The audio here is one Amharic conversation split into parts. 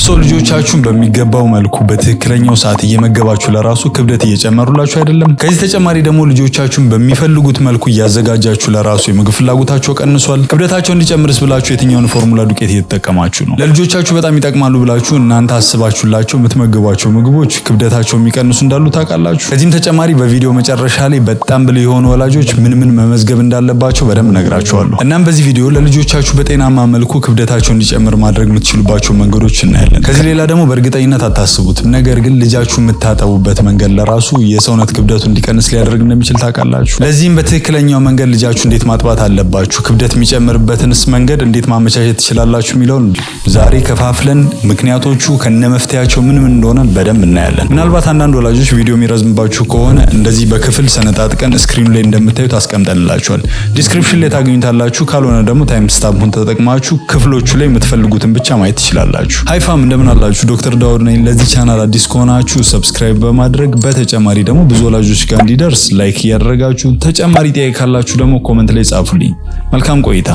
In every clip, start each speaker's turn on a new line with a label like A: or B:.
A: So ልጆቻችሁን በሚገባው መልኩ በትክክለኛው ሰዓት እየመገባችሁ ለራሱ ክብደት እየጨመሩላችሁ አይደለም? ከዚህ ተጨማሪ ደግሞ ልጆቻችሁን በሚፈልጉት መልኩ እያዘጋጃችሁ ለራሱ የምግብ ፍላጎታቸው ቀንሷል። ክብደታቸው እንዲጨምርስ ብላችሁ የትኛውን ፎርሙላ ዱቄት እየተጠቀማችሁ ነው? ለልጆቻችሁ በጣም ይጠቅማሉ ብላችሁ እናንተ አስባችሁላቸው የምትመግቧቸው ምግቦች ክብደታቸው የሚቀንሱ እንዳሉ ታውቃላችሁ። ከዚህም ተጨማሪ በቪዲዮ መጨረሻ ላይ በጣም ብልህ የሆኑ ወላጆች ምን ምን መመዝገብ እንዳለባቸው በደንብ እነግራችኋለሁ። እናም በዚህ ቪዲዮ ለልጆቻችሁ በጤናማ መልኩ ክብደታቸው እንዲጨምር ማድረግ የምትችሉባቸው መንገዶች እናያለን። ከዚህ ሌላ ደግሞ በእርግጠኝነት አታስቡትም፣ ነገር ግን ልጃችሁ የምታጠቡበት መንገድ ለራሱ የሰውነት ክብደቱ እንዲቀንስ ሊያደርግ እንደሚችል ታውቃላችሁ። ለዚህም በትክክለኛው መንገድ ልጃችሁ እንዴት ማጥባት አለባችሁ፣ ክብደት የሚጨምርበትንስ መንገድ እንዴት ማመቻቸት ትችላላችሁ የሚለውን ዛሬ ከፋፍለን ምክንያቶቹ ከነመፍትሄያቸው ምን ምን እንደሆነ በደንብ እናያለን። ምናልባት አንዳንድ ወላጆች ቪዲዮ የሚረዝምባችሁ ከሆነ እንደዚህ በክፍል ሰነጣጥቀን screen ኑ ላይ እንደምታዩት አስቀምጠንላችኋል። Description ላይ ታገኙታላችሁ። ካልሆነ ደግሞ time stamp ኡን ተጠቅማችሁ ክፍሎቹ ላይ የምትፈልጉትን ብቻ ማየት ትችላላችሁ። Hi fam፣ እንደምን አላችሁ? ዶክተር ዳውድ ነኝ። ለዚህ ቻናል አዲስ ከሆናችሁ subscribe በማድረግ፣ በተጨማሪ ደግሞ ብዙ ወላጆች ጋር እንዲደርስ like እያደረጋችሁ፣ ተጨማሪ ጥያቄ ካላችሁ ደግሞ comment ላይ ጻፉልኝ። መልካም ቆይታ።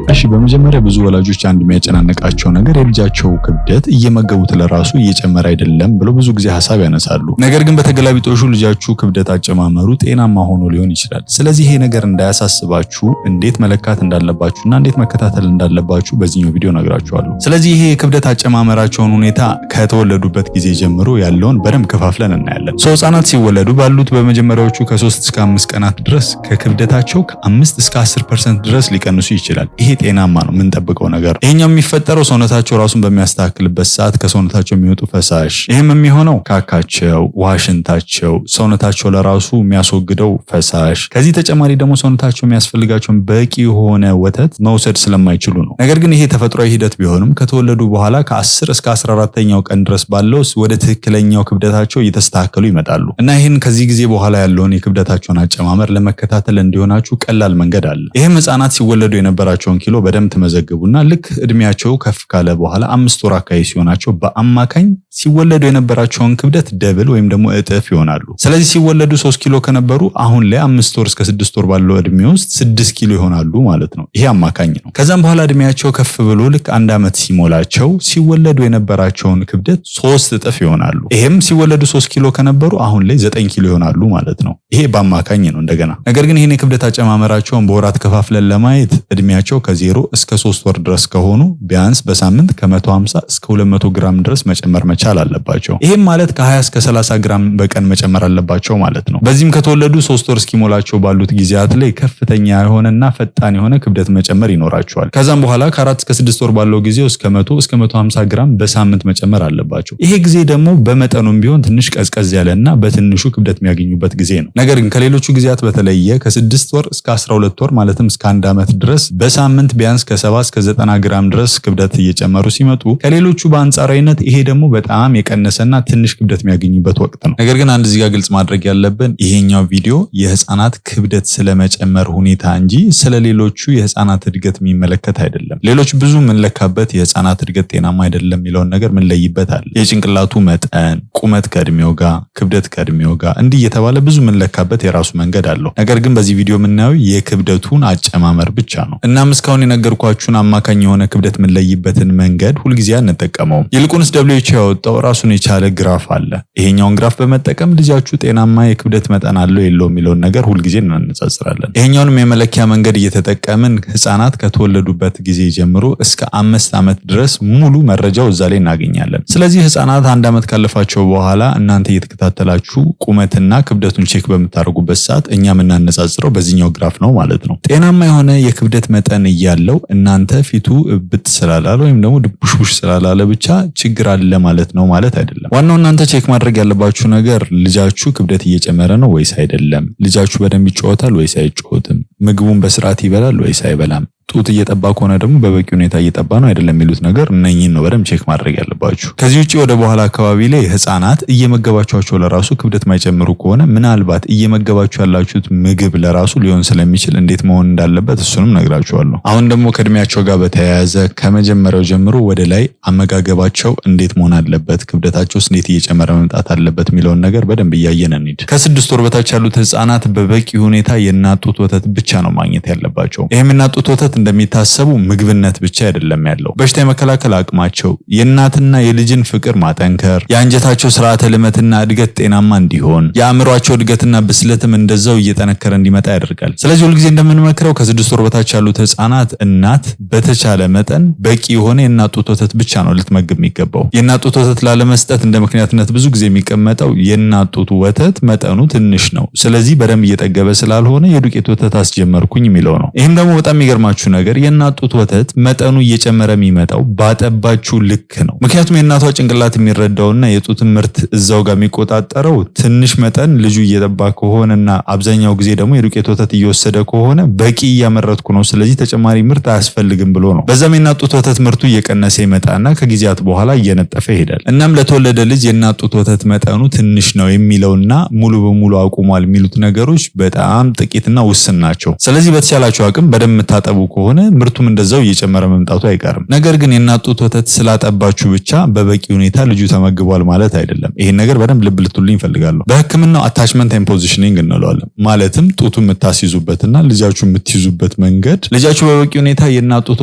A: እሺ፣ በመጀመሪያ ብዙ ወላጆች አንድ የሚያጨናንቃቸው ነገር የልጃቸው ክብደት እየመገቡት ለራሱ እየጨመረ አይደለም ብለው ብዙ ጊዜ ሀሳብ ያነሳሉ። ነገር ግን በተገላቢጦሹ ልጃችሁ ክብደት አጨማመሩ ጤናማ ሆኖ ሊሆን ይችላል። ስለዚህ ይሄ ነገር እንዳያሳስባችሁ እንዴት መለካት እንዳለባችሁና እንዴት መከታተል እንዳለባችሁ በዚህኛው ቪዲዮ እነግራችኋለሁ። ስለዚህ ይሄ የክብደት አጨማመራቸውን ሁኔታ ከተወለዱበት ጊዜ ጀምሮ ያለውን በደንብ ከፋፍለን እናያለን። So ህጻናት ሲወለዱ ባሉት በመጀመሪያዎቹ ከ3 እስከ 5 ቀናት ድረስ ከክብደታቸው ከ5 እስከ 10% ድረስ ሊቀንሱ ይችላል። ይሄ ጤናማ ነው፣ የምንጠብቀው ነገር። ይሄኛው የሚፈጠረው ሰውነታቸው ራሱን በሚያስተካክልበት ሰዓት ከሰውነታቸው የሚወጡ ፈሳሽ፣ ይህም የሚሆነው ካካቸው፣ ዋሽንታቸው፣ ሰውነታቸው ለራሱ የሚያስወግደው ፈሳሽ፣ ከዚህ ተጨማሪ ደግሞ ሰውነታቸው የሚያስፈልጋቸውን በቂ የሆነ ወተት መውሰድ ስለማይችሉ ነው። ነገር ግን ይሄ ተፈጥሯዊ ሂደት ቢሆንም ከተወለዱ በኋላ ከ10 እስከ 14ኛው ቀን ድረስ ባለው ወደ ትክክለኛው ክብደታቸው እየተስተካከሉ ይመጣሉ እና ይህን ከዚህ ጊዜ በኋላ ያለውን የክብደታቸውን አጨማመር ለመከታተል እንዲሆናችሁ ቀላል መንገድ አለ። ይህም ህጻናት ሲወለዱ የነበራቸውን ኪሎ በደንብ ትመዘግቡና ልክ እድሜያቸው ከፍ ካለ በኋላ 5 ወር አካባቢ ሲሆናቸው በአማካኝ ሲወለዱ የነበራቸውን ክብደት double ወይም ደግሞ እጥፍ ይሆናሉ። ስለዚህ ሲወለዱ 3 ኪሎ ከነበሩ አሁን ላይ 5 ወር እስከ 6 ወር ባለው እድሜ ውስጥ 6 ኪሎ ይሆናሉ ማለት ነው። ይሄ አማካኝ ነው። ከዛም በኋላ እድሜያቸው ከፍ ብሎ ልክ 1 ዓመት ሲሞላቸው ሲወለዱ የነበራቸውን ክብደት 3 እጥፍ ይሆናሉ። ይሄም ሲወለዱ 3 ኪሎ ከነበሩ አሁን ላይ 9 ኪሎ ይሆናሉ ማለት ነው። ይሄ በአማካኝ ነው እንደገና። ነገር ግን ይህን የክብደት አጨማመራቸውን በወራት ከፋፍለን ለማየት እድሜያቸው ከ0 እስከ 3 ወር ድረስ ከሆኑ ቢያንስ በሳምንት ከ150 እስከ 200 ግራም ድረስ መጨመር መቻል አለባቸው። ይህም ማለት ከ20 እስከ 30 ግራም በቀን መጨመር አለባቸው ማለት ነው። በዚህም ከተወለዱ 3 ወር እስኪሞላቸው ባሉት ጊዜያት ላይ ከፍተኛ የሆነና ፈጣን የሆነ ክብደት መጨመር ይኖራቸዋል። ከዛም በኋላ ከ4 እስከ 6 ወር ባለው ጊዜ እስከ 100 እስከ 150 ግራም በሳምንት መጨመር አለባቸው። ይሄ ጊዜ ደግሞ በመጠኑም ቢሆን ትንሽ ቀዝቀዝ ያለና በትንሹ ክብደት የሚያገኙበት ጊዜ ነው። ነገር ግን ከሌሎቹ ጊዜያት በተለየ ከ6 ወር እስከ 12 ወር፣ ማለትም እስከ 1 ዓመት ድረስ በሳምንት ቢያንስ ከ70 እስከ 90 ግራም ድረስ ክብደት እየጨመሩ ሲመጡ ከሌሎቹ በአንጻራዊነት ይሄ ደግሞ በጣም የቀነሰና ትንሽ ክብደት የሚያገኙበት ወቅት ነው። ነገር ግን አንድ እዚህ ጋር ግልጽ ማድረግ ያለብን ይሄኛው ቪዲዮ የህፃናት ክብደት ስለመጨመር ሁኔታ እንጂ ስለሌሎቹ የህፃናት እድገት የሚመለከት አይደለም። ሌሎች ብዙ የምንለካበት የህፃናት እድገት ጤናማ አይደለም የሚለውን ነገር ምንለይበት አለ። የጭንቅላቱ መጠን፣ ቁመት ከእድሜው ጋር፣ ክብደት ከእድሜው ጋር እንዲህ እየተባለ ብዙ የምንለካበት የራሱ መንገድ አለው። ነገር ግን በዚህ ቪዲዮ የምናየው የክብደቱን አጨማመር ብቻ ነው። እናም እስካሁን የነገርኳችሁን አማካኝ የሆነ ክብደት የምንለይበትን መንገድ ሁልጊዜ አንጠቀመውም። ይልቁንስ WHO ያወጣው ራሱን የቻለ ግራፍ አለ። ይሄኛውን ግራፍ በመጠቀም ልጃችሁ ጤናማ የክብደት መጠን አለው የለው የሚለውን ነገር ሁልጊዜ እናነጻጽራለን። ይሄኛውንም የመለኪያ መንገድ እየተጠቀምን ህፃናት ከተወለዱበት ጊዜ ጀምሮ እስከ 5 ዓመት ድረስ ሙሉ መረጃው እዛ ላይ እናገኛለን። ስለዚህ ህፃናት 1 ዓመት ካለፋቸው በኋላ እናንተ እየተከታተላችሁ ቁመትና ክብደቱን check በምታደርጉበት ሰዓት እኛ የምናነጻጽረው በዚህኛው ግራፍ ነው ማለት ነው። ጤናማ የሆነ የክብደት መጠን እያለው እናንተ ፊቱ እብጥ ስላላለ ወይም ደግሞ ድቡሽቡሽ ስላላለ ብቻ ችግር አለ ማለት ነው ማለት አይደለም። ዋናው እናንተ check ማድረግ ያለባችሁ ነገር ልጃችሁ ክብደት እየጨመረ ነው ወይስ አይደለም፣ ልጃችሁ በደንብ ይጫወታል ወይስ አይጫወትም፣ ምግቡን በስርዓት ይበላል ወይስ አይበላም፣ ጡት እየጠባ ከሆነ ደግሞ በበቂ ሁኔታ እየጠባ ነው አይደለም የሚሉት ነገር እነኚህን ነው በደንብ check ማድረግ ያለባችሁ። ከዚህ ውጭ ወደ በኋላ አካባቢ ላይ ህፃናት እየመገባችኋቸው ለራሱ ክብደት ማይጨምሩ ከሆነ ምናልባት እየመገባችሁ ያላችሁት ምግብ ለራሱ ሊሆን ስለሚችል እንዴት መሆን እንዳለበት እሱንም ነግራችኋለሁ። አሁን ደግሞ ከእድሜያቸው ጋር በተያያዘ ከመጀመሪያው ጀምሮ ወደ ላይ አመጋገባቸው እንዴት መሆን አለበት፣ ክብደታቸውስ እንዴት እየጨመረ መምጣት አለበት የሚለውን ነገር በደንብ እያየን እንሂድ። ከ6 ወር በታች ያሉት ህፃናት በበቂ ሁኔታ የእናት ጡት ወተት ብቻ ነው ማግኘት ያለባቸው። ይህም የእናት ጡት ወተት እንደሚታሰቡ ምግብነት ብቻ አይደለም ያለው፣ በሽታ የመከላከል አቅማቸው፣ የእናትና የልጅን ፍቅር ማጠንከር፣ የአንጀታቸው ስርዓተ ልመትና እድገት ጤናማ እንዲሆን፣ የአእምሯቸው እድገትና ብስለትም እንደዛው እየጠነከረ እንዲመጣ ያደርጋል። ስለዚህ ሁልጊዜ እንደምንመክረው ከ6 ወር በታች ያሉት ህፃናት እናት በተቻለ መጠን በቂ የሆነ የእናት ጡት ወተት ብቻ ነው ልትመግብ የሚገባው። የእናት ጡት ወተት ላለመስጠት እንደ ምክንያትነት ብዙ ጊዜ የሚቀመጠው የእናት ጡት ወተት መጠኑ ትንሽ ነው፣ ስለዚህ በደንብ እየጠገበ ስላልሆነ የዱቄት ወተት አስጀመርኩኝ የሚለው ነው። ይህም ደግሞ በጣም የሚገርማችሁ ነገር የእናት ጡት ወተት መጠኑ እየጨመረ የሚመጣው ባጠባችሁ ልክ ነው። ምክንያቱም የእናቷ ጭንቅላት የሚረዳውና የጡትን ምርት እዛው ጋር የሚቆጣጠረው ትንሽ መጠን ልጁ እየጠባ ከሆነና አብዛኛው ጊዜ ደግሞ የዱቄት ወተት እየወሰደ ከሆነ በቂ እያመረትኩ ነው፣ ስለዚህ ተጨማሪ ምርት አያስፈልግም ብሎ ነው። በዛም የእናት ጡት ወተት ምርቱ እየቀነሰ ይመጣና ከጊዜያት በኋላ እየነጠፈ ይሄዳል። እናም ለተወለደ ልጅ የእናት ጡት ወተት መጠኑ ትንሽ ነው የሚለውና ሙሉ በሙሉ አቁሟል የሚሉት ነገሮች በጣም ጥቂትና ውስን ናቸው። ስለዚህ በተቻላችሁ አቅም በደንብ የምታጠቡ ከሆነ ምርቱም እንደዛው እየጨመረ መምጣቱ አይቀርም። ነገር ግን የእናት ጡት ወተት ስላጠባችሁ ብቻ በበቂ ሁኔታ ልጁ ተመግቧል ማለት አይደለም። ይሄን ነገር በደንብ ልብ ልትሉኝ እፈልጋለሁ። በሕክምናው attachment and positioning እንለዋለን። ማለትም ጡቱ የምታስይዙበትና ልጃችሁ የምትይዙበት መንገድ ልጃችሁ በበቂ ሁኔታ የእናት ጡት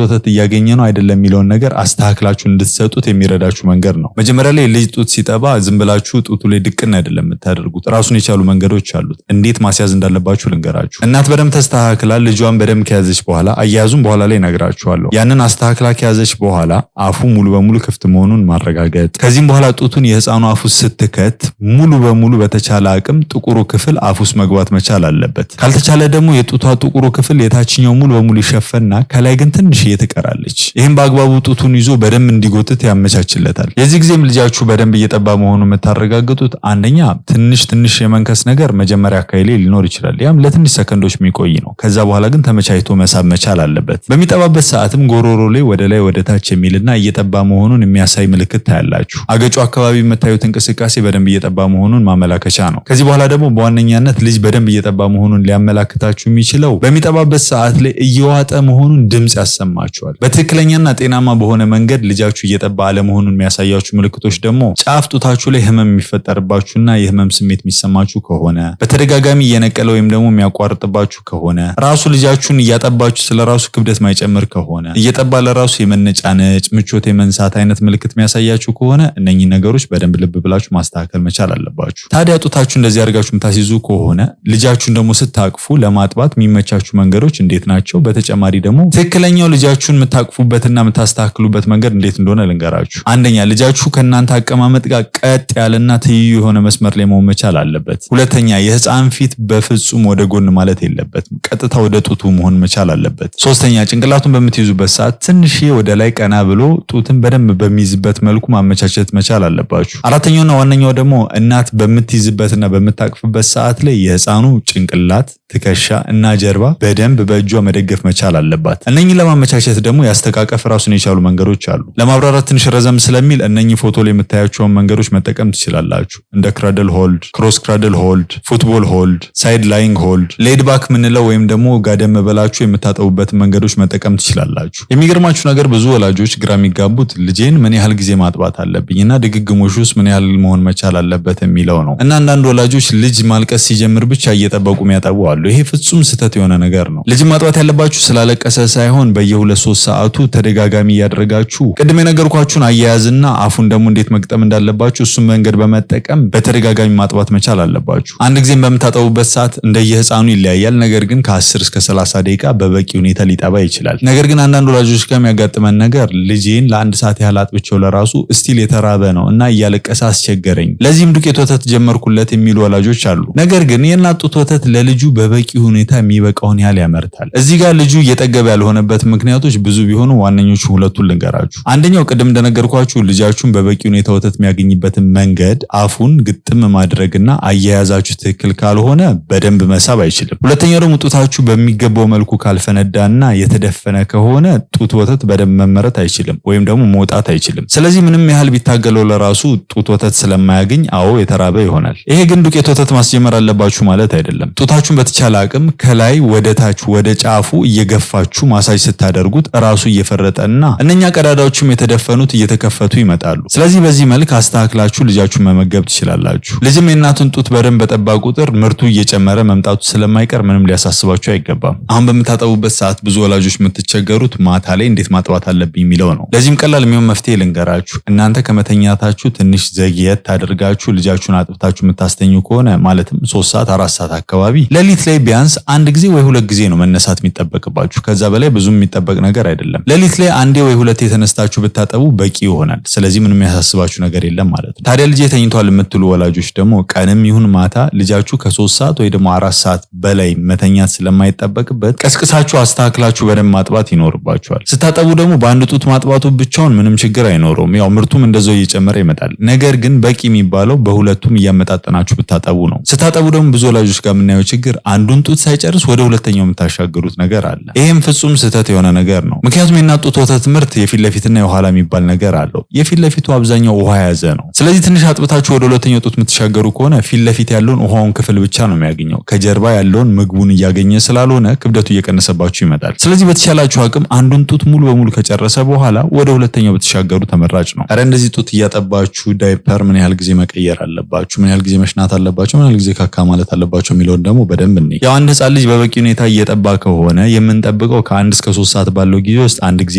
A: ወተት እያገኘ ነው አይደለም የሚለውን ነገር አስተካክላችሁ እንድትሰጡት የሚረዳችሁ መንገድ ነው። መጀመሪያ ላይ ልጅ ጡት ሲጠባ ዝም ብላችሁ ጡቱ ላይ ድቅን አይደለም የምታደርጉት። ራሱን የቻሉ መንገዶች አሉት። እንዴት ማስያዝ እንዳለባችሁ ልንገራችሁ። እናት በደንብ ተስተካክላ ልጇን በደንብ ከያዘች በኋላ፣ አያያዙም በኋላ ላይ እነግራችኋለሁ። ያንን አስተካክላ ከያዘች በኋላ አፉ ሙሉ በሙሉ ክፍት መሆኑን ማረጋገጥ። ከዚህም በኋላ ጡቱን የህፃኑ አፉ ስትከት ሙሉ በሙሉ በተቻለ አቅም ጥቁሩ ክፍል አፍ ውስጥ መግባት መቻል አለበት። ካልተቻለ ደግሞ የጡቷ ጥቁሩ ክፍል የታችኛው ሙሉ በሙሉ ይሸፈንና ከላይ ግን ትንሽዬ ትቀራለች። ይህም በአግባቡ ጡቱን ይዞ በደንብ እንዲጎትት ያመቻችለታል። የዚህ ጊዜም ልጃችሁ በደንብ እየጠባ መሆኑ የምታረጋግጡት አንደኛ ትንሽ ትንሽ የመንከስ ነገር መጀመሪያ አካባቢ ላይ ሊኖር ይችላል። ያም ለትንሽ ሰከንዶች የሚቆይ ነው። ከዛ በኋላ ግን ተመቻችቶ መሳብ መቻል አለበት። በሚጠባበት ሰዓትም ጎሮሮ ላይ ወደ ላይ ወደ ታች የሚልና እየጠባ መሆኑን የሚያሳይ ምልክት ታያላችሁ። አገጩ አካባቢ የምታዩት እንቅስቃሴ በደንብ እየጠባ መሆኑን ማመላከቻ ነው። ከዚህ በኋላ ደግሞ በዋነኛነት ልጅ በደንብ እየጠባ መሆኑን ሊያመላክታችሁ የሚችለው በሚጠባበት ሰዓት ላይ እየዋጠ መሆኑን ድምፅ ያሰማችኋል። በትክክለኛና ጤናማ በሆነ መንገድ ልጃችሁ እየጠባ አለመሆኑን የሚያሳያችሁ ምልክቶች ደግሞ ጫፍ ጡታችሁ ላይ ህመም የሚፈጠርባችሁና የህመም ስሜት የሚሰማችሁ ከሆነ፣ በተደጋጋሚ እየነቀለ ወይም ደግሞ የሚያቋርጥባችሁ ከሆነ፣ ራሱ ልጃችሁን እያጠባችሁ ስለ ራሱ ክብደት ማይጨምር ከሆነ፣ እየጠባ ለራሱ የመነጫነጭ፣ ምቾት የመንሳት አይነት ምልክት የሚያሳያችሁ ከሆነ እነኚህ ነገሮች በደንብ ልብ ብላችሁ ማስተካከል መቻል አለባችሁ። ታዲያ ጡታችሁ እንደዚህ አድርጋችሁ የምታስይዙ ከሆነ ልጃችሁን ደግሞ ስታቅፉ ለማጥባት የሚመቻችሁ መንገዶች እንዴት ናቸው? በተጨማሪ ደግሞ ትክክለኛው ልጃችሁን የምታቅፉበትና የምታስተካክሉበት መንገድ እንዴት እንደሆነ ልንገራችሁ። አንደኛ፣ ልጃችሁ ከእናንተ አቀማመጥ ጋር ቀጥ ያለና ትይዩ የሆነ መስመር ላይ መሆን መቻል አለበት። ሁለተኛ፣ የህፃን ፊት በፍጹም ወደ ጎን ማለት የለበትም። ቀጥታ ወደ ጡቱ መሆን መቻል አለበት። ሶስተኛ፣ ጭንቅላቱን በምትይዙበት ሰዓት ትንሽ ወደ ላይ ቀና ብሎ ጡትን በደንብ በሚይዝበት መልኩ ማመቻቸት መቻል አለባችሁ። አራተኛውና ዋነኛው ደግሞ እናት በምትይዝበትና በምታቅፍበት ሰዓት ላይ የህፃኑ ጭንቅላት፣ ትከሻ እና ጀርባ በደንብ በእጇ መደገፍ መቻል አለባት። እነኚህን ለማመቻቸት ደግሞ ያስተቃቀፍ ራሱን የቻሉ መንገዶች አሉ። ለማብራራት ትንሽ ረዘም ስለሚል እነኚህ ፎቶ ላይ የምታያቸውን መንገዶች መጠቀም ትችላላችሁ። እንደ cradle hold፣ cross cradle hold፣ football hold፣ side lying hold፣ laid back ምንለው ወይም ደግሞ ጋደም ብላችሁ የምታጠቡበትን መንገዶች መጠቀም ትችላላችሁ። የሚገርማችሁ ነገር ብዙ ወላጆች ግራ የሚጋቡት ልጄን ምን ያህል ጊዜ ማጥባት አለብኝ እና ድግግሞሽ ውስጥ ምን ያህል መሆን መቻል አለበት የሚለው ነው። እና አንዳንድ ወላጆች ልጅ ማልቀስ ሲጀምር ብቻ እየጠበቁ የሚያጠቡ አሉ። ይሄ ፍጹም ስህተት የሆነ ነገር ነው። ልጅ ማጥባት ያለባችሁ ስላለቀሰ ሳይሆን በየ2-3 ሰዓቱ ተደጋጋሚ እያደረጋችሁ ቅድም የነገርኳችሁን አያያዝና አፉን ደግሞ እንዴት መግጠም እንዳለባችሁ እሱን መንገድ በመጠቀም በተደጋጋሚ ማጥባት መቻል አለባችሁ። አንድ ጊዜም በምታጠቡበት ሰዓት እንደየህፃኑ ይለያያል። ነገር ግን ከ10 እስከ 30 ደቂቃ በበቂ ሁኔታ ሊጠባ ይችላል። ነገር ግን አንዳንድ ወላጆች ጋር የሚያጋጥመን ነገር ልጄን ለአንድ ሰዓት ያህል አጥብቼው ለራሱ still የተራበ ነው እና እያለቀሰ አስቸገረኝ፣ ለዚህም ዱቄት ወተት ጀመርኩለት የሚሉ ወላጆች አሉ። ነገር ግን የእናት ጡት ወተት ለልጁ በበቂ በበቂ ሁኔታ የሚበቃውን ያህል ያመርታል። እዚህ ጋር ልጁ እየጠገበ ያልሆነበት ምክንያቶች ብዙ ቢሆኑ ዋነኞቹ ሁለቱን ልንገራችሁ። አንደኛው ቅድም እንደነገርኳችሁ ልጃችሁን በበቂ ሁኔታ ወተት የሚያገኝበትን መንገድ አፉን ግጥም ማድረግና አያያዛችሁ ትክክል ካልሆነ በደንብ መሳብ አይችልም። ሁለተኛው ደግሞ ጡታችሁ በሚገባው መልኩ ካልፈነዳና የተደፈነ ከሆነ ጡት ወተት በደንብ መመረት አይችልም ወይም ደግሞ መውጣት አይችልም። ስለዚህ ምንም ያህል ቢታገለው ለራሱ ጡት ወተት ስለማያገኝ አዎ የተራበ ይሆናል። ይሄ ግን ዱቄት ወተት ማስጀመር አለባችሁ ማለት አይደለም። ጡታችሁን በተቻለ አቅም ከላይ ወደ ታች ወደ ጫፉ እየገፋችሁ ማሳጅ ስታደርጉት ራሱ እየፈረጠና እነኛ ቀዳዳዎችም የተደፈኑት እየተከፈቱ ይመጣሉ። ስለዚህ በዚህ መልክ አስተካክላችሁ ልጃችሁን መመገብ ትችላላችሁ። ልጅም የእናቱን ጡት በደንብ በጠባ ቁጥር ምርቱ እየጨመረ መምጣቱ ስለማይቀር ምንም ሊያሳስባችሁ አይገባም። አሁን በምታጠቡበት ሰዓት ብዙ ወላጆች የምትቸገሩት ማታ ላይ እንዴት ማጥባት አለብኝ የሚለው ነው። ለዚህም ቀላል የሚሆን መፍትሄ ልንገራችሁ። እናንተ ከመተኛታችሁ ትንሽ ዘግየት አድርጋችሁ ልጃችሁን አጥብታችሁ የምታስተኙ ከሆነ ማለትም 3 ሰዓት 4 ሰዓት አካባቢ ሌሊት ላይ ቢያንስ አንድ ጊዜ ወይ ሁለት ጊዜ ነው መነሳት የሚጠበቅባችሁ። ከዛ በላይ ብዙም የሚጠበቅ ነገር አይደለም። ሌሊት ላይ አንዴ ወይ ሁለቴ የተነስታችሁ ብታጠቡ በቂ ይሆናል። ስለዚህ ምንም የሚያሳስባችሁ ነገር የለም ማለት ነው። ታዲያ ልጄ ተኝቷል የምትሉ ወላጆች ደግሞ ቀንም ይሁን ማታ ልጃችሁ ከ3 ሰዓት ወይ ደግሞ 4 ሰዓት በላይ መተኛት ስለማይጠበቅበት ቀስቅሳችሁ አስተካክላችሁ በደንብ ማጥባት ይኖርባችኋል። ስታጠቡ ደግሞ በአንድ ጡት ማጥባቱ ብቻውን ምንም ችግር አይኖረውም። ያው ምርቱም እንደዛው እየጨመረ ይመጣል። ነገር ግን በቂ የሚባለው በሁለቱም እያመጣጠናችሁ ብታጠቡ ነው። ስታጠቡ ደግሞ ብዙ ወላጆች ጋር የምናየው ችግር አንዱን ጡት ሳይጨርስ ወደ ሁለተኛው የምታሻግሩት ነገር አለ። ይሄም ፍጹም ስህተት የሆነ ነገር ነው። ምክንያቱም የእናት ጡት ወተት ምርት የፊት ለፊትና የኋላ የሚባል ነገር አለው። የፊት ለፊቱ አብዛኛው ውሃ የያዘ ነው። ስለዚህ ትንሽ አጥብታችሁ ወደ ሁለተኛው ጡት የምትሻገሩ ከሆነ ፊት ለፊት ያለውን ውሃውን ክፍል ብቻ ነው የሚያገኘው። ከጀርባ ያለውን ምግቡን እያገኘ ስላልሆነ ክብደቱ እየቀነሰባችሁ ይመጣል። ስለዚህ በተቻላችሁ አቅም አንዱን ጡት ሙሉ በሙሉ ከጨረሰ በኋላ ወደ ሁለተኛው ብትሻገሩ ተመራጭ ነው። ኧረ እንደዚህ ጡት እያጠባችሁ ዳይፐር ምን ያህል ጊዜ መቀየር አለባችሁ፣ ምን ያህል ጊዜ መሽናት አለባችሁ፣ ምን ያህል ጊዜ ካካ ማለት አለባችሁ የሚለውን ደግሞ በደንብ እንይ። ያው አንድ ህፃን ልጅ በበቂ ሁኔታ እየጠባ ከሆነ የምንጠብቀው ከ1 እስከ 3 ሰዓት ባለው ጊዜ ውስጥ አንድ ጊዜ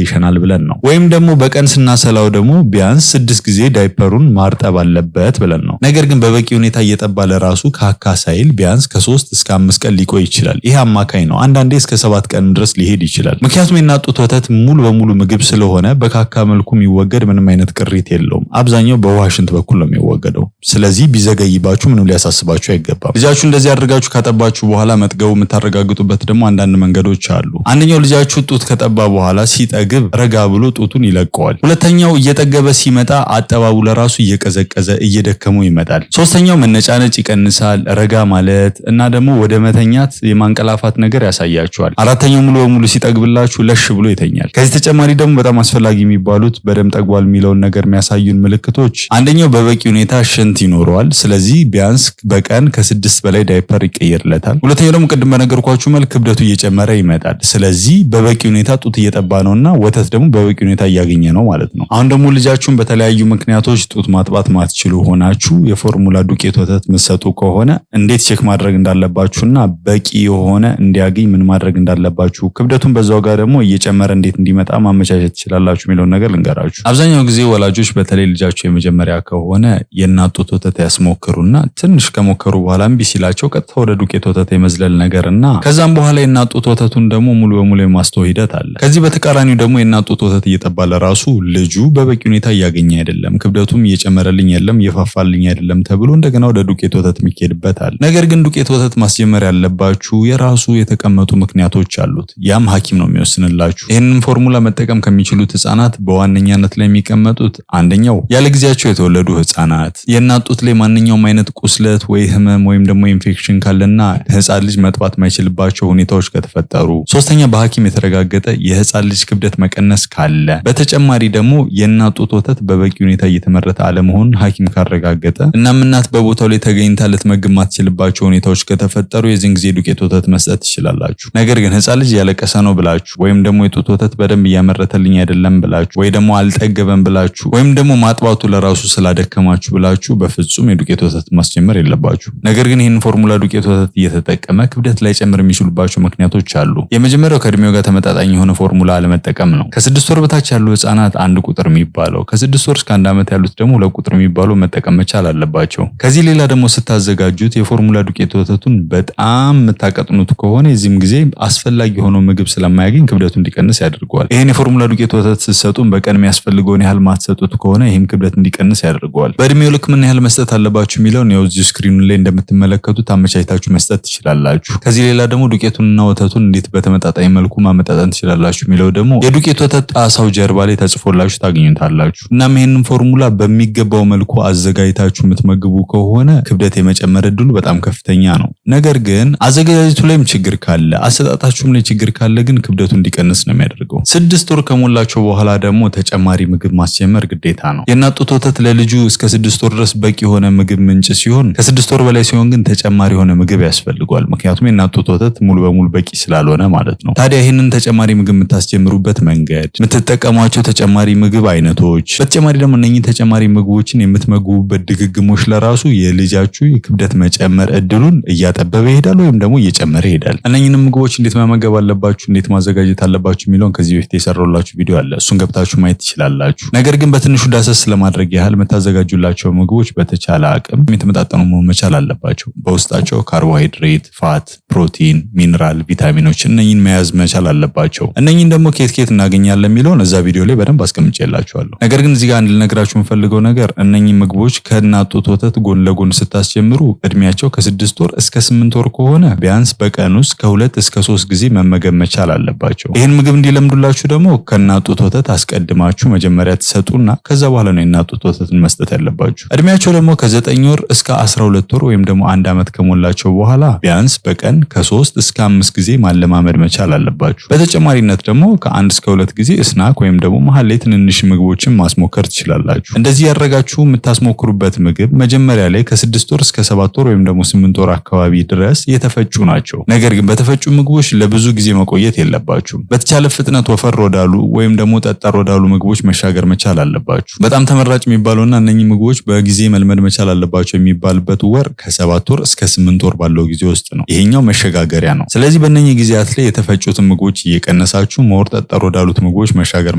A: ይሸናል ብለን ነው። ወይም ደግሞ በቀን ስናሰላው ደግሞ ቢያንስ 6 ጊዜ ዳይፐሩን ማርጠብ አለበት ብለን ነው። ነገር ግን በበቂ ሁኔታ እየጠባ ለራሱ ካካ ሳይል ቢያንስ ከ3 እስከ 5 ቀን ሊቆይ ይችላል። ይሄ አማካኝ ነው። አንዳንዴ እስከ 7 ቀን ድረስ ሊሄድ ይችላል። ምክንያቱም የእናት ጡት ወተት ሙሉ በሙሉ ምግብ ስለሆነ በካካ መልኩ የሚወገድ ምንም አይነት ቅሪት የለውም። አብዛኛው በውሃ ሽንት በኩል ነው የሚወገደው። ስለዚህ ቢዘገይባችሁ ምንም ሊያሳስባችሁ አይገባም። ልጃችሁ እንደዚህ አድርጋችሁ ካጠባችሁ በኋላ መጥገቡ የምታረጋግጡበት ደግሞ አንዳንድ መንገዶች አሉ። አንደኛው ልጃችሁ ጡት ከጠባ በኋላ ሲጠግብ ረጋ ብሎ ጡቱን ይለቀዋል። ሁለተኛው እየጠገበ ሲመጣ አጠባቡ ለራሱ እየቀዘቀዘ እየደከመው ይመጣል። ሶስተኛው መነጫነጭ ይቀንሳል፣ ረጋ ማለት እና ደግሞ ወደ መተኛት የማንቀላፋት ነገር ያሳያችኋል። አራተኛው ሙሉ በሙሉ ሲጠግብላችሁ ለሽ ብሎ ይተኛል። ከዚህ ተጨማሪ ደግሞ በጣም አስፈላጊ የሚባሉት በደንብ ጠግቧል የሚለውን ነገር የሚያሳዩን ምልክቶች አንደኛው በበቂ ሁኔታ ሽንት ይኖረዋል። ስለዚህ ቢያንስ በቀን ከ6 በላይ ዳይፐር ይቀየርለታል። ሁለተኛው ደግሞ ቅድም በነገርኳችሁ መልክ ክብደቱ እየጨመረ ይመጣል። ስለዚህ በበቂ ሁኔታ ጡት እየጠባ ነውና ወተት ደግሞ በበቂ ሁኔታ እያገኘ ነው ማለት ነው። አሁን ደግሞ ልጃችሁን በተለያዩ ምክንያቶች ጡት ማጥባት ማትችሉ ሆናችሁ የፎርሙላ ዱቄት ወተት ምሰጡ ከሆነ እንዴት check ማድረግ እንዳለባችሁና በቂ የሆነ እንዲያገኝ ምን ማድረግ እንዳለባችሁ ክብደቱን በዛው ጋር ደግሞ እየጨመረ እንዴት እንዲመጣ ማመቻቸት ትችላላችሁ የሚለውን ነገር ልንገራችሁ። አብዛኛው ጊዜ ወላጆች በተለይ ልጃቸው የመጀመሪያ ከሆነ የእናት ጡት ወተት ያስሞክሩና ትንሽ ከሞከሩ በኋላ እምቢ ሲላቸው ቀጥታ ወደ ዱቄት ወተት የመዝለል ነገርና ከዛም በኋላ የእናት ጡት ወተቱን ደግሞ ሙሉ በሙሉ የማስተው ሂደት አለ። ከዚህ በተቃራኒው ደግሞ የእናት ጡት ወተት እየጠባ ለራሱ ልጁ በበቂ ሁኔታ እያገኘ አይደለም፣ ክብደቱም እየጨመረልኝ የለም፣ እየፋፋልኝ አይደለም ተብሎ እንደገና ወደ ዱቄት ወተት የሚኬድበት አለ። ነገር ግን ዱቄት ወተት ማስጀመር ያለባችሁ የራሱ የተቀመጡ ምክንያቶች አሉት። ያም ሐኪም ነው የሚወስንላችሁ። ይህንን ፎርሙላ መጠቀም ከሚችሉት ህፃናት በዋነኛነት ላይ የሚቀመጡት አንደኛው ያለ ጊዜያቸው የተወለዱ ህፃናት፣ የእናት ጡት ላይ ማንኛውም አይነት ቁስለት ወይ ህመም ወይም ደግሞ ኢንፌክሽን ካለና ህፃን ልጅ መጥባት የማይችልባቸው ሁኔታዎች ከተፈጠሩ፣ ሶስተኛ በሐኪም የተረጋገጠ የህፃን ልጅ ክብደት መቀነስ ካለ፣ በተጨማሪ ደግሞ የእናት ጡት ወተት በበቂ ሁኔታ እየተመረተ አለመሆኑን ሐኪም ካረጋገጠ እናም እናት በቦታው ላይ ተገኝታ ልትመግብ ማትችልባቸው ሁኔታዎች ከተፈጠሩ የዚህን ጊዜ ዱቄት ወተት መስጠት ትችላላችሁ። ነገር ግን ህፃን ልጅ ያለቀሰ ነው ብላችሁ ወይም ደግሞ የጡት ወተት በደንብ እያመረተልኝ አይደለም ብላችሁ ወይ ደግሞ አልጠገበም ብላችሁ ወይም ደግሞ ማጥባቱ ለራሱ ስላደከማችሁ ብላችሁ በፍጹም የዱቄት ወተት ማስጀመር የለባችሁ። ነገር ግን ይህን ፎርሙላ ዱቄት ወተት እየተጠቀመ ክብደት ላይጨምር የሚችሉባቸው ምክንያቶች አሉ። የመጀመሪያው ከእድሜው ጋር ተመጣጣኝ የሆነ ፎርሙላ አለመጠቀም ነው። ከ6 ወር በታች ያሉ ህፃናት 1 ቁጥር የሚባለው፣ ከ6 ወር እስከ 1 ዓመት ያሉት ደግሞ 2 ቁጥር የሚባለው መጠቀም መቻል አለባቸው። ከዚህ ሌላ ደግሞ ስታዘጋጁት የፎርሙላ ዱቄት ወተቱን በጣም የምታቀጥኑት ከሆነ የዚህም ጊዜ አስፈላጊ የሆነው ምግብ ስለማያገኝ ክብደቱ እንዲቀንስ ያደርገዋል። ይህን የፎርሙላ ዱቄት ወተት ስትሰጡን በቀን የሚያስፈልገውን ያህል ማትሰጡት ከሆነ ይህም ክብደት እንዲቀንስ ያደርገዋል። በእድሜው ልክ ምን ያህል መስጠት አለባችሁ የሚለውን ያው እዚሁ screen ኑ ላይ እንደምትመለከቱት አመቻችታችሁ መስጠት ትችላላችሁ። ትችላላችሁ። ከዚህ ሌላ ደግሞ ዱቄቱንና ወተቱን እንዴት በተመጣጣኝ መልኩ ማመጣጠን ትችላላችሁ የሚለው ደግሞ የዱቄት ወተት ጣሳው ጀርባ ላይ ተጽፎላችሁ ታገኙታላችሁ። እናም ይህንን ፎርሙላ በሚገባው መልኩ አዘጋጅታችሁ የምትመግቡ ከሆነ ክብደት የመጨመር እድሉ በጣም ከፍተኛ ነው። ነገር ግን አዘገጃጀቱ ላይም ችግር ካለ፣ አሰጣጣችሁም ላይ ችግር ካለ ግን ክብደቱ እንዲቀንስ ነው የሚያደርገው። 6 ወር ከሞላቸው በኋላ ደግሞ ተጨማሪ ምግብ ማስጀመር ግዴታ ነው። የእናት ጡት ወተት ለልጁ እስከ 6 ወር ድረስ በቂ የሆነ ምግብ ምንጭ ሲሆን ከ6 ወር በላይ ሲሆን ግን ተጨማሪ የሆነ ምግብ ያስፈልገዋል። ምክንያቱም የእናት ጡት ወተት ሙሉ በሙሉ በቂ ስላልሆነ ማለት ነው። ታዲያ ይህንን ተጨማሪ ምግብ የምታስጀምሩበት መንገድ፣ የምትጠቀሟቸው ተጨማሪ ምግብ አይነቶች፣ በተጨማሪ ደግሞ እነኚህ ተጨማሪ ምግቦችን የምትመግቡበት ድግግሞሽ ለራሱ የልጃችሁ የክብደት መጨመር እድሉን እያጠበበ ይሄዳል ወይም ደግሞ እየጨመረ ይሄዳል። እነኚህንም ምግቦች እንዴት መመገብ አለባችሁ፣ እንዴት ማዘጋጀት አለባችሁ የሚለውን ከዚህ በፊት የሰራሁላችሁ ቪዲዮ አለ። እሱን ገብታችሁ ማየት ትችላላችሁ። ነገር ግን በትንሹ ዳሰስ ለማድረግ ያህል የምታዘጋጁላቸው ምግቦች በተቻለ አቅም የተመጣጠኑ መሆን መቻል አለባቸው። በውስጣቸው ካርቦሃይድሬት፣ fat፣ ፕሮቲን፣ ሚኒራል፣ ቪታሚኖች እነኝን መያዝ መቻል አለባቸው። እነኝን ደግሞ ከየት ከየት እናገኛለን የሚለውን እዛ ቪዲዮ ላይ በደንብ አስቀምጬላችኋለሁ። ነገር ግን እዚህ ጋር አንድ ልነግራችሁ የምፈልገው ነገር እነኝህ ምግቦች ከእናት ጡት ወተት ጎን ለጎን ስታስጀምሩ እድሜያቸው ከ6 ወር እስከ 8 ወር ከሆነ ቢያንስ በቀን ውስጥ ከ2 እስከ 3 ጊዜ መመገብ መቻል አለባቸው። ይህን ምግብ እንዲለምዱላችሁ ደግሞ ከእናት ጡት ወተት አስቀድማችሁ መጀመሪያ ትሰጡና ከዛ በኋላ ነው የእናት ጡት ወተትን መስጠት ያለባችሁ። እድሜያቸው ደግሞ ከ9 ወር እስከ 12 ወር ወይም ደግሞ 1 ዓመት ከሞላቸው በኋላ ቢያንስ በቀን ከ3 እስከ 5 ጊዜ ማለማመድ መቻል አለባችሁ። በተጨማሪነት ደግሞ ከ1 እስከ 2 ጊዜ snack ወይም ደግሞ መሀል ላይ ትንንሽ ምግቦችን ማስሞከር ትችላላችሁ። እንደዚህ ያደረጋችሁ የምታስሞክሩበት ምግብ መጀመሪያ ላይ ከ6 ወር እስከ 7 ወር ወይም ደግሞ 8 ወር አካባቢ ድረስ የተፈጩ ናቸው። ነገር ግን በተፈጩ ምግቦች ለብዙ ጊዜ መቆየት የለባችሁም። በተቻለ ፍጥነት ወፈር ወዳሉ ወይም ደግሞ ጠጣር ወዳሉ ምግቦች መሻገር መቻል አለባችሁ። በጣም ተመራጭ የሚባለውና እነኚህ ምግቦች በጊዜ መልመድ መቻል አለባቸው የሚባልበት ወር ከ7 ወር እስከ 8 ወር ባለው ጊዜ ውስጥ ነው። ይሄኛው መሸጋገሪያ ነው። ስለዚህ በእነኚህ ጊዜያት ላይ የተፈጩትን ምግቦች እየቀነሳችሁ more ጠጣር ወዳሉት ምግቦች መሻገር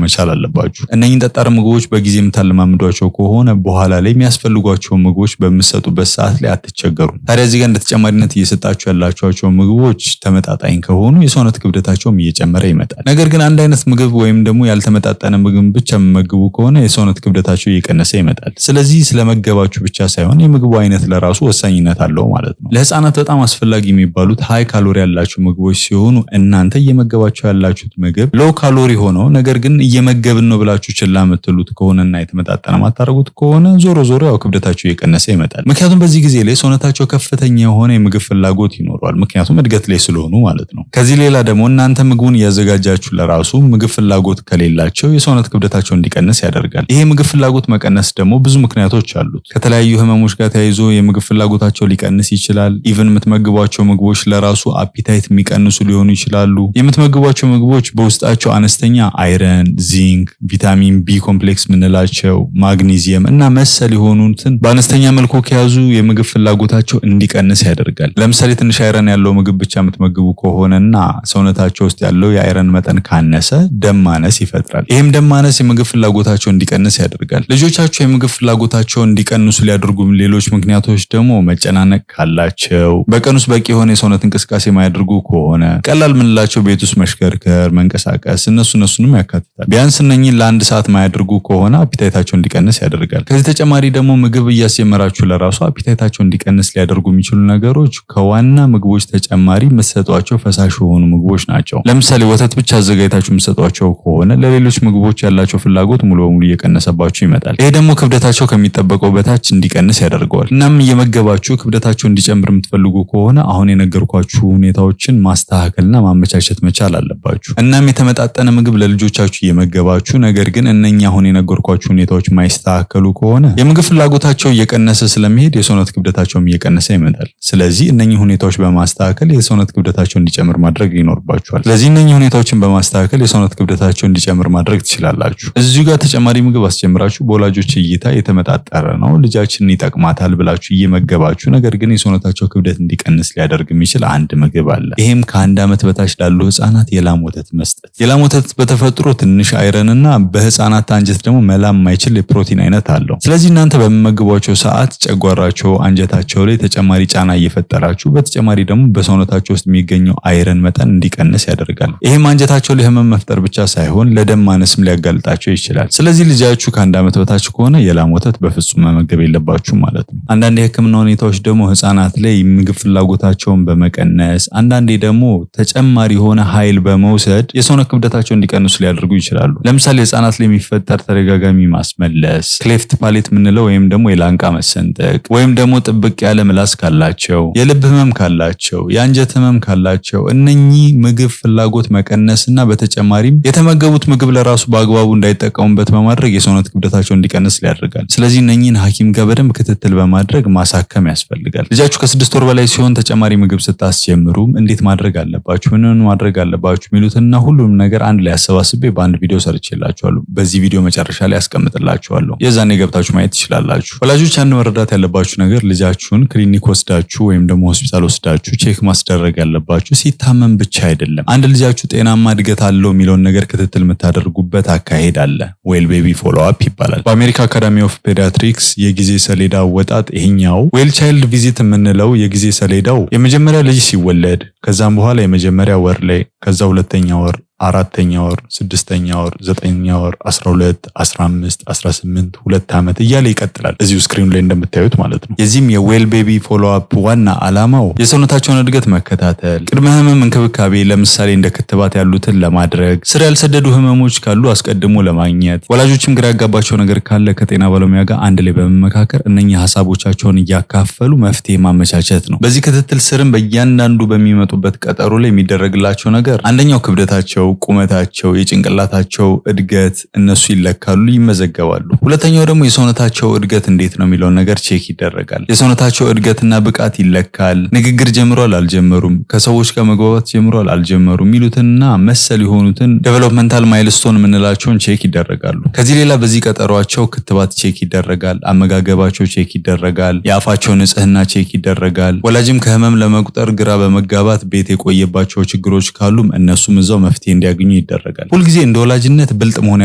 A: መቻል አለባችሁ። እነኚህን ጠጣር ምግቦች በጊዜ የምታለማምዷቸው ከሆነ በኋላ ላይ የሚያስፈልጓቸውን ምግቦች በምትሰጡበት ሰዓት ላይ አትቸገሩም። ታዲያ እዚህ ጋር እንደ ተጨማሪነት እየሰጣችሁ ያላችኋቸው ምግቦች ተመጣጣኝ ከሆኑ የሰውነት ክብደታቸውም እየጨመረ ይመጣል። ነገር ግን አንድ አይነት ምግብ ወይም ደግሞ ያልተመጣጠነ ምግብ ብቻ የሚመግቡ ከሆነ የሰውነት ክብደታቸው እየቀነሰ ይመጣል። ስለዚህ ስለመገባችሁ ብቻ ሳይሆን የምግቡ አይነት ለራሱ ወሳኝነት አለው ማለት ነው። ለህፃናት በጣም አስፈላጊ የሚባሉት high calorie ያላቸው ምግቦች ሲሆኑ እናንተ እየመገባችሁ ያላችሁት ምግብ low calorie ሆነው ነገር ግን እየመገብን ነው ብላችሁ ችላ የምትሉት ከሆነና የተመጣጠነ ማታደርጉት ከሆነ ዞሮ ዞሮ ያው ክብደታቸው እየቀነሰ ይመጣል። ምክንያቱም በዚህ ጊዜ ላይ ሰውነታቸው ከፍተኛ የሆነ የምግብ ፍላጎት ይኖረዋል። ምክንያቱም እድገት ላይ ስለሆኑ ማለት ነው። ከዚህ ሌላ ደግሞ እናንተ ምግቡን እያዘጋጃችሁ ለራሱ ምግብ ፍላጎት ከሌላቸው የሰውነት ክብደታቸው እንዲቀንስ ያደርጋል። ይሄ ምግብ ፍላጎት መቀነስ ደግሞ ብዙ ምክንያቶች አሉት። ከተለያዩ ህመሞች ጋር ተያይዞ የምግብ ፍላጎታቸው ሊቀንስ ይችላል። Even የምትመግቧቸው ምግቦች ለራሱ appetite የሚቀንሱ ሊሆኑ ይችላሉ። የምትመግቧቸው ምግቦች በውስጣቸው አነስተኛ iron፣ zinc፣ vitamin B complex የምንላቸው፣ ማግኒዚየም እና መሰል የሆኑትን በአነስተኛ መልኩ ከያዙ የምግብ ፍላጎታቸው እንዲቀንስ ያደርጋል። ለምሳሌ ትንሽ iron ያለው ምግብ ብቻ የምትመግቡ ከሆነና ሰውነታቸው ውስጥ ያለው የ iron መጠን ካነሰ ደም ማነስ ይፈጥራል። ይህም ደም ማነስ የምግብ ፍላጎታቸው እንዲቀንስ ያደርጋል። ልጆቻቸው የምግብ ፍላጎታቸው እንዲቀንሱ ሊያደርጉ ሌሎች ምክንያቶች ደግሞ መጨናነቅ ካላቸው፣ በቀን ውስጥ በቂ የሆነ የሰውነት እንቅስቃሴ የማያደርጉ ከሆነ፣ ቀላል ምንላቸው ቤት ውስጥ መሽከርከር፣ መንቀሳቀስ እነሱንም ያካትታል። ቢያንስ እነኚህን ለአንድ ሰዓት ማያደርጉ ከሆነ appetite ኣቸው እንዲቀንስ ያደርጋል። ከዚህ ተጨማሪ ደግሞ ምግብ እያስጀመራችሁ ለራሱ appetite ኣቸው እንዲቀንስ ሊያደርጉ የሚችሉ ነገሮች ከዋና ምግቦች ተጨማሪ የምትሰጧቸው ፈሳሽ የሆኑ ምግቦች ናቸው። ለምሳሌ ወተት ብቻ አዘጋጅታችሁ የምትሰጧቸው ከሆነ ለሌሎች ምግቦች ያላቸው ፍላጎት ሙሉ በሙሉ እየቀነሰባቸው ይመጣል። ይሄ ደግሞ ክብደታቸው ከሚጠበቀው በታች እንዲቀንስ ያደርገዋል። እናም እየመገባችሁ ክብደታቸው እንዲጨምር የምትፈልጉ ከሆነ አሁን የነገርኳችሁ ሁኔታዎችን ማስተካከልና ማመቻቸት መቻል አለባችሁ። እናም የተመጣጠነ ምግብ ለልጆቻችሁ እየመገባችሁ ነገር ግን እነኛ አሁን የነገርኳችሁ ሁኔታዎች ማይስተካከሉ ከሆነ የምግብ ፍላጎታቸው እየቀነሰ ስለሚሄድ የሰውነት ክብደታቸውም እየቀነሰ ይመጣል። ስለዚህ እነኚህ ሁኔታዎች በማስተካከል የሰውነት ክብደታቸው እንዲጨምር ማድረግ ይኖርባችኋል። ስለዚህ እነኚህ ሁኔታዎችን በማስተካከል የሰውነት ክብደታቸው እንዲጨምር ማድረግ ትችላላችሁ። እዚሁ ጋር ተጨማሪ ምግብ አስጀምራችሁ በወላጆች እይታ የተመጣጠረ ነው፣ ልጃችንን ይጠቅማታል ብላችሁ እየመገባችሁ ነገር ግን የሰውነታቸው ክብደት እንዲቀንስ ሊያደርግ የሚችል አንድ ምግብ አለ። ይሄም ከ1 ዓመት በታች ላሉ ህፃናት የላም ወተት መስጠት። የላም ወተት በተፈጥሮ ትንሽ iron እና በህፃናት አንጀት ደግሞ መላም የማይችል የፕሮቲን አይነት አለው። ስለዚህ እናንተ በምትመግቧቸው ሰዓት ጨጓራቸው፣ አንጀታቸው ላይ ተጨማሪ ጫና እየፈጠራችሁ በተጨማሪ ደግሞ በሰውነታቸው ውስጥ የሚገኘው iron መጠን እንዲቀንስ ያደርጋል። ይሄም አንጀታቸው ላይ ህመም መፍጠር ብቻ ሳይሆን ለደም ማነስም ሊያጋልጣቸው ይችላል። ስለዚህ ልጃችሁ ከ1 ዓመት በታች ከሆነ የላም ወተት በፍጹም መመገብ የለባችሁም ማለት ነው። አንዳንድ የህክምና ሁኔታዎች ደግሞ ህፃናት ላይ ምግብ ፍላጎታቸው ፍላጎታቸውን በመቀነስ፣ አንዳንዴ ደግሞ ተጨማሪ የሆነ ኃይል በመውሰድ የሰውነት ክብደታቸውን እንዲቀንሱ ሊያደርጉ ይችላሉ። ለምሳሌ ህጻናት ላይ የሚፈጠር ተደጋጋሚ ማስመለስ፣ cleft palate የምንለው ወይም ደግሞ የላንቃ መሰንጠቅ፣ ወይም ደግሞ ጥብቅ ያለ ምላስ ካላቸው፣ የልብ ህመም ካላቸው፣ የአንጀት ህመም ካላቸው፣ እነኚህ ምግብ ፍላጎት መቀነስና በተጨማሪም የተመገቡት ምግብ ለራሱ በአግባቡ እንዳይጠቀሙበት በማድረግ የሰውነት ክብደታቸው እንዲቀንስ ሊያደርጋል። ስለዚህ እነኚህን ሐኪም ጋር በደንብ ክትትል በማድረግ ማሳከም ያስፈልጋል። ልጃችሁ ከ6 ወር በላይ ሲሆን ተጨማሪ ምግብ ስታስጀምሩም እንዴት ማድረግ አለባችሁ፣ ምን ማድረግ አለባችሁ የሚሉትና ሁሉንም ነገር አንድ ላይ አሰባስቤ በአንድ ቪዲዮ ሰርቼላችኋለሁ። በዚህ ቪዲዮ መጨረሻ ላይ አስቀምጥላችኋለሁ። የዛኔ ገብታችሁ ማየት ትችላላችሁ። ወላጆች አንድ መረዳት ያለባችሁ ነገር ልጃችሁን ክሊኒክ ወስዳችሁ ወይም ደግሞ ሆስፒታል ወስዳችሁ check ማስደረግ ያለባችሁ ሲታመም ብቻ አይደለም። አንድ ልጃችሁ ጤናማ እድገት አለው የሚለውን ነገር ክትትል የምታደርጉበት አካሄድ አለ። Well baby follow up ይባላል። በአሜሪካ Academy of Pediatrics የጊዜ ሰሌዳ አወጣጥ ይሄኛው well child visit የምንለው የጊዜ ሰሌዳው የመጀመሪያ ልጅ ሲወለድ፣ ከዛም በኋላ የመጀመሪያ ወር ላይ፣ ከዛ ሁለተኛ ወር፣ አራተኛ ወር፣ ስድስተኛ ወር፣ ዘጠነኛ ወር፣ 12፣ 15፣ 18፣ 2 ዓመት እያለ ይቀጥላል። እዚሁ screen ኑ ላይ እንደምታዩት ማለት ነው። የዚህም የ well baby follow up ዋና ዓላማው የሰውነታቸውን እድገት መከታተል፣ ቅድመ ህመም እንክብካቤ ለምሳሌ እንደ ክትባት ያሉትን ለማድረግ፣ ስር ያልሰደዱ ህመሞች ካሉ አስቀድሞ ለማግኘት፣ ወላጆችም ግራ ያጋባቸው ነገር ካለ ከጤና ባለሙያ ጋር አንድ ላይ በመመካከር እነኚህ ሀሳቦቻቸውን እያካፈሉ መፍትሄ ማመቻቸት ነው። በዚህ ክትትል ስርም በእያንዳንዱ በሚመጡበት ቀጠሮ ላይ የሚደረግላቸው ነገር አንደኛው ክብደታቸው፣ ቁመታቸው፣ የጭንቅላታቸው እድገት እነሱ ይለካሉ፣ ይመዘገባሉ። ሁለተኛው ደግሞ የሰውነታቸው እድገት እንዴት ነው የሚለውን ነገር check ይደረጋል። የሰውነታቸው እድገትና ብቃት ይለካል። ንግግር ጀምሯል አልጀመሩም፣ ከሰዎች ጋር መግባባት ጀምሯል አልጀመሩም የሚሉትንና መሰል የሆኑትን developmental milestone የምንላቸውን check ይደረጋሉ። ከዚህ ሌላ በዚህ ቀጠሯቸው ክትባት check ይደረጋል። አመጋገባቸው check ይደረጋል። የአፋቸው ንጽህና check ይደረጋል። ወላጅም ከህመም ለመቁጠር ግራ በመጋባት ቤት የቆየባቸው ችግሮች ካሉም እነሱም እዛው መፍትሄ እንዲያገኙ ይደረጋል። ሁልጊዜ እንደ ወላጅነት ብልጥ መሆን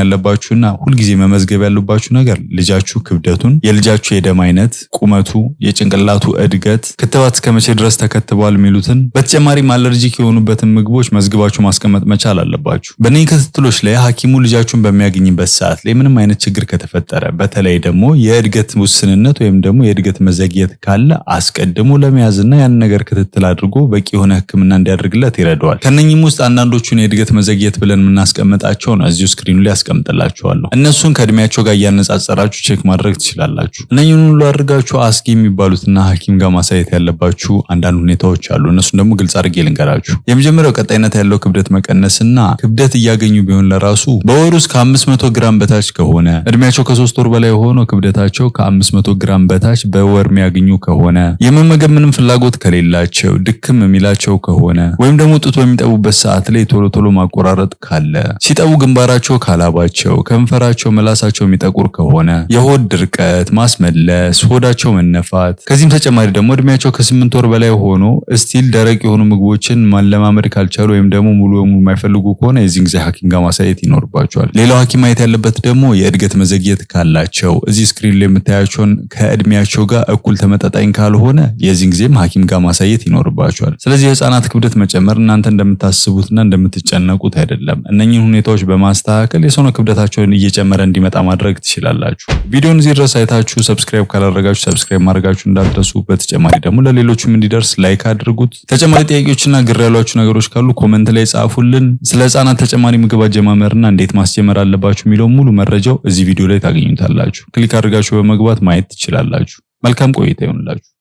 A: ያለባችሁና ሁልጊዜ መመዝገብ ያለባችሁ ነገር ልጃችሁ ክብደቱን፣ የልጃችሁ የደም አይነት፣ ቁመቱ፣ የጭንቅላቱ እድገት፣ ክትባት እስከ መቼ ድረስ ተከትቧል የሚሉትን፣ በተጨማሪም allergic የሆኑበትን ምግቦች መዝግባችሁ ማስቀመጥ መቻል አለባችሁ። በእነዚህ ክትትሎች ላይ ሐኪሙ ልጃችሁን በሚያገኝበት ሰዓት ላይ ምንም አይነት ችግር ከተፈጠረ፣ በተለይ ደግሞ የእድገት ውስንነት ወይም ደግሞ የእድገት መዘግየት ካለ፣ አስቀድሞ ለመያዝና ያን ነገር ክትትል አድርጎ በቂ የሆነ ሕክምና እንዲያደርግለት ይረዳዋል። ከነኚህም ውስጥ አንዳንዶቹን የእድገት መዘግየት ብለን የምናስቀምጣቸውን እዚሁ screen ኑ ላይ አስቀምጥላችኋለሁ። እነሱን ከእድሜያቸው ጋር እያነጻጸራችሁ check ማድረግ ትችላላችሁ። እነኚህን ሁሉ አድርጋችሁ አስጊ የሚባሉትና ሐኪም ጋር ማሳየት ያለባችሁ አንዳንድ ሁኔታዎች አሉ። እነሱን ደግሞ ግልጽ አድርጌ ልንገራችሁ። የመጀመሪያው ቀጣይነት ያለው ክብደት መቀነስና ክብደት እያገኙ ቢሆን ለራሱ በወር ውስጥ ከ500 ግራም በታች ከሆነ፣ እድሜያቸው ከ3 ወር በላይ ሆኖ ክብደታቸው ከ500 ግራም በታች በወር የሚያገኙ ከሆነ፣ የመመገብ ምንም ፍላጎት ከሌላቸው፣ ድክም የሚላቸው ከሆነ፣ ወይም ደግሞ ጡት በሚጠቡበት ሰዓት ላይ ቶሎ ቶሎ ማቆራረጥ ካለ፣ ሲጠቡ ግንባራቸው ካላባቸው፣ ከንፈራቸው፣ ምላሳቸው የሚጠቁር ከሆነ፣ የሆድ ድርቀት፣ ማስመለስ፣ ሆዳቸው መነፋት፣ ከዚህም ተጨማሪ ደግሞ እድሜያቸው ከ8 ወር በላይ ሆኖ still ደረቅ የሆኑ ምግቦችን ማለማመድ ካልቻሉ ወይም ደግሞ ሙሉ በሙሉ የማይፈልጉ ከሆነ የዚህን ጊዜ ሐኪም ጋር ማሳየት ይኖርባቸዋል። ሌላው ሐኪም ማየት ያለበት ደግሞ የእድገት መዘግየት ካላቸው፣ እዚህ screen ላይ የምታያቸውን ከእድሜያቸው ጋር እኩል ተመጣጣኝ ካልሆነ የዚህን ጊዜም ሐኪም ጋር ማሳየት ይኖርባቸዋል። ስለዚህ የህፃናት ክብደት መጨመር እናንተ እንደምታስቡትና እንደምትጨነቁት አይደለም። እነኚህን ሁኔታዎች በማስተካከል የሰውነት ክብደታቸውን እየጨመረ እንዲመጣ ማድረግ ትችላላችሁ። ቪዲዮን እዚህ ድረስ አይታችሁ subscribe ካላደረጋችሁ subscribe ማድረጋችሁ እንዳትረሱ። በተጨማሪ ደግሞ ለሌሎቹም እንዲደርስ like አድርጉት። ተጨማሪ ጥያቄዎችና ግር ያሏችሁ ነገሮች ካሉ comment ላይ ጻፉልን። ስለ ህፃናት ተጨማሪ ምግብ አጀማመርና እንዴት ማስጀመር አለባችሁ የሚለው ሙሉ መረጃው እዚህ ቪዲዮ ላይ ታገኙታላችሁ። Click አድርጋችሁ በመግባት ማየት ትችላላችሁ። መልካም ቆይታ ይሁንላችሁ።